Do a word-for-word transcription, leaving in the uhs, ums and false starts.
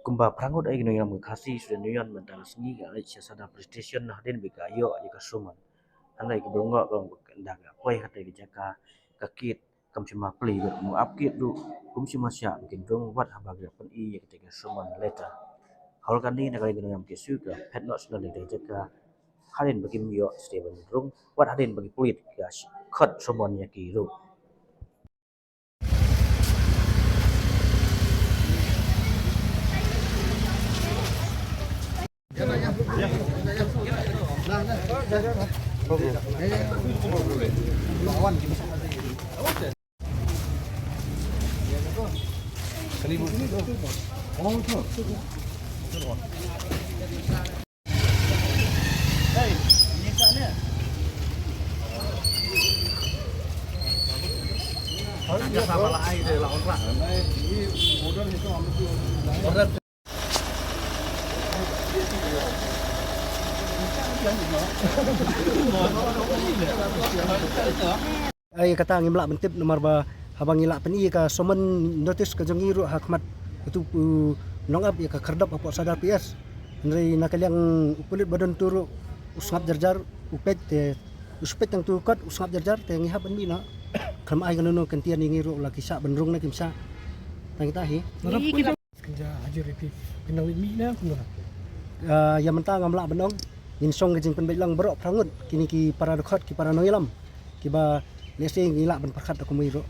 Kumba phra ngut ïa ki nongïalam ka Khasi Student Union mynta ka sngi ki la leit sha Sadar Police Station hadien ba ki ïoh ïa ka summon. Hynrei ki briew ngi ka long ba ka ynda ka poi hangtei ka jaka ka kit kam shym la plie bad mut ap kit ruh kum shym la shah ba kin rung wat haba ki la pyni ïa kata ka summon letter. Halor kane na ka liang ki nongïalam ka KSU ki la phet noh sha kane ka jaka hadien ba kim ïoh shuh ban rung wat hadien ba ki pulit ki la khot summon ïa ki ruh. Ai kata ngim lah ban tip namar ba haba ngi lah pyni ka summon notice ka jong ngi ruh ha khmat utu u nongap ïa ka khyrdop hapoh Sadar PS. Hynrei na ka liang u pulit ba don tu ruh u sngap jarjar u peit te u peit tang tu kot u sngap jarjar te ngi hap ban mih noh. Khlem ai kano kano ka ktien ïa ngi ruh la ki shah ban rung ne kim shah. Tang kita hi. Ïa mynta ngam lah ban ong ngin shong ka jingpynbeit lang baroh phra ngut kine ki para dkhot ki para nongïalam kiba lehse ngi lah ban pyrkhat da kumwei ruh.